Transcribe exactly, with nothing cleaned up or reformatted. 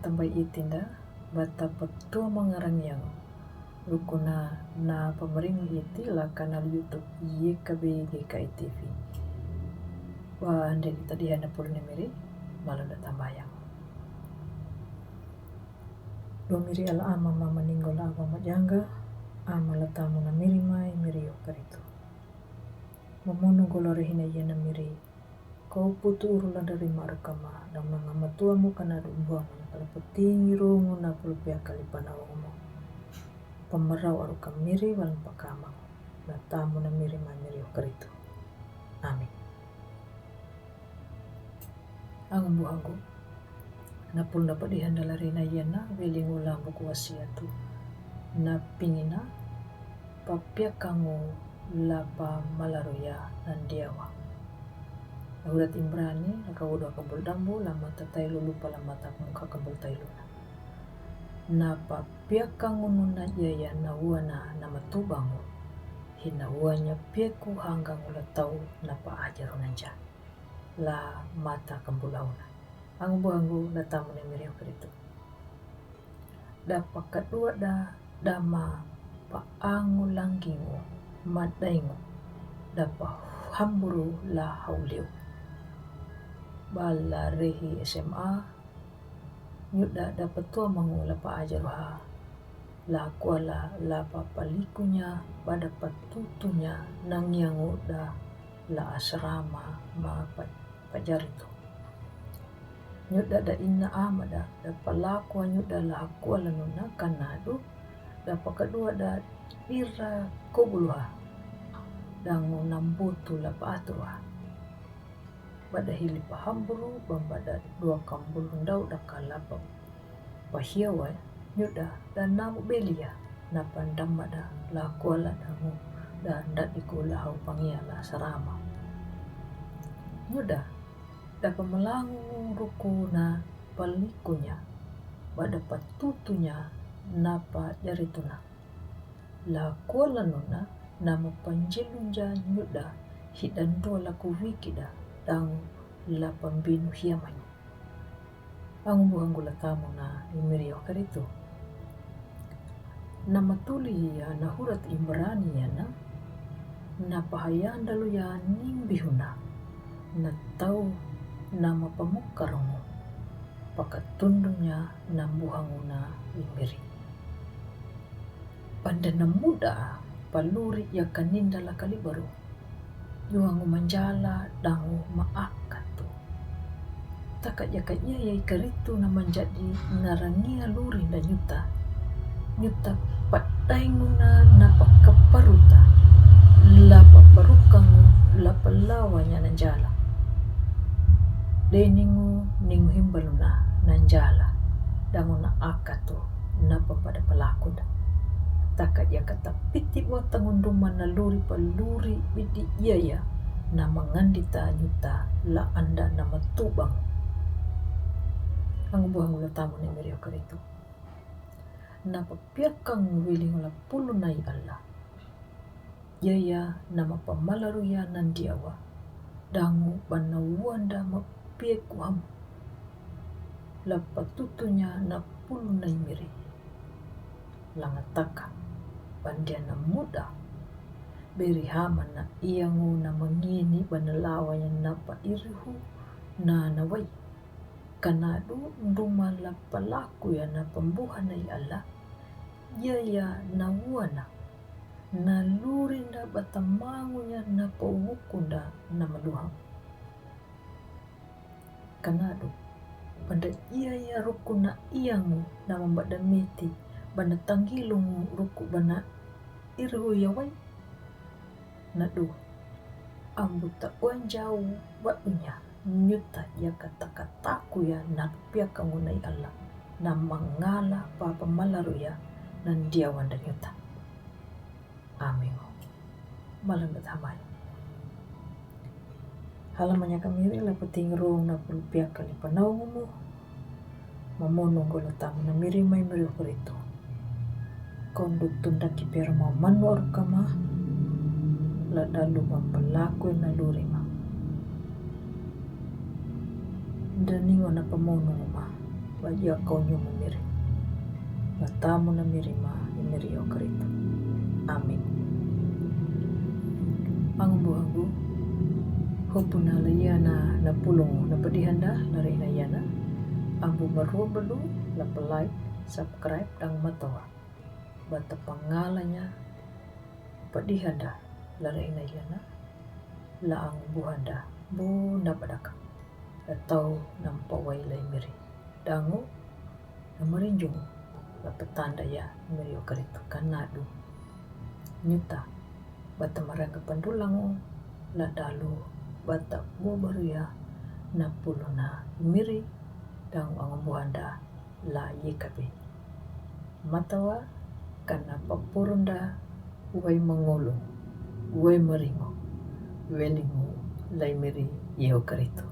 Tambai iti nda, bata petua mangarang yang. Rukuna na pamaring iti la kanal YouTube Y K B G K I T V. Wa andre kita diha na pulne miri, malu nda tambayang. Dua miri ala ama mama ninggola aba majanga, ama la tamu na miri mai miri yo karitu. Mamonu golo rehina yena miri. Ko putu uru la dari maru kama, dam nanga matua mu kana du buang kala peting iru nguna pulpia kali pana omo. Pamarau aru kamiri walan pakama. La tamu na miri mai miri yo karitu. Amin. Angu buhangu. Na pul na padihan dala rina yena, weli ngula buku wasiatu. Na pingina, papiakangu la pamalaruya nandiawa. Hurat Imbrani, la kawudu kambul dambu, la mata tailu lupa la mata muka kambul tailu. Na papiakangu nuna yaya na wana na matubangu. Hina wanya piaku hanggangu la tau na pa ajaru nanja. La mata kambulauna. Angu buhangu la tamu na miri yo karitu. Da pakadua da dama pa angu langgingu madaingu da pa hamburu la hauliu. Bala rehi S M A nyuda da petua mangu la pa ajaruha. La kuala la pa palikunya bada patutunya nangiangu da la asrama ma pa, pajaritu. Nyuda da ina amada da palakua nyuda la kuala nuna kanadu da pakadua da ira kobuluha. Dangu nambutu la pa aturuha. Bada hili pahamburu bambada dua kambulu ndau da kala pa pahiawa nyuda da namu belia na pandamada la kuala dangu da ndadiku la hau pangia la sarama. Nyuda da pamalangu ruku na palikunya bada patutunya na pajarituna. La kuala nuna na mapanjelunja nyuda hidandua la kuwikida dangu la pambinu hiamanya. Angu buhangu la tamu na imiri yo karitu. Na matuli ya na hurat Imbrani ya na, na pahayandalu ya nimbihuna, na tau na mapamukarungu, pakatundunya na buhangu na imiri. Panda na muda paluri ya kaninda la kalibaru. Yuangu manjala dangu maakatu. Taka yaka iya ya ikaritu na manjadi na rangia luri nda nyuta. Nyuta padainguna na pakaparuta. La paparukangu la palawanya nanjala. Deningu ningu himbaluna nanjala. Dangu na akatu na papada palakunda. Taka yaka tapiti botangunduma na luri paluri bidi iya ya na mangandita nyuta la anda na matubang. Angu buhangu la tamu na imiri yo karitu. Na papiakangu wili ngula pulunai Allah. Yaya na mapamalaruya nandiawa. Dangu bana wanda mapiaku hamu. La patutunya na pulunai miri. Langataka bandia na muda. Beri hama na iangu na mangini bana lawanya na pa irihu na na wai. Kanadu nduma la palakuya na pambuhanai Allah. Yaya na wana. Na lurinda batamangunya na pawukunda na maluhang. Kanadu, banda iya ya ruku na iangu na mambada meti, banda tanggilungu ruku bana irhu yawai. Nadu, ambuta wanjau wadunya nyuta ya kata-kataku ya na piakangunai Allah na mangala papa malaru ya nandia wanda nyuta. Amin. Malandat hamai. Halamanya kamiri la pating rong na pulpia kali panaungumu. Mamonung gola tamu na miri mai miri wakaritu. Konduk tundaki pero mau manu arukama. La dalu mampalaku na lurima. Daningo na pamonung ma. Ba ia kau nyu mumiri. Ba tamu na miri ma i miri o Karitu. Amin. Angu buhangu. Hopuna la ia na na pulung na pedihanda la rehna ia na. Ambu marua belu la pelai subscribe dang matawa. Ba tapangalanya pedihanda la rehna ia na. La angu buhanda bu na padaka. La tau nampa wai lai miri. Dangu na marinjung la petanda ia miri o Karitu kanadu. Nyuta ba tamaraga pandulangu la dalu ba ta bubaruya na puluna miri dangu angu buhanda la yekabe. Matawa kana papurunda wai mangulu wai maringu welingu lai miri ia o Karitu.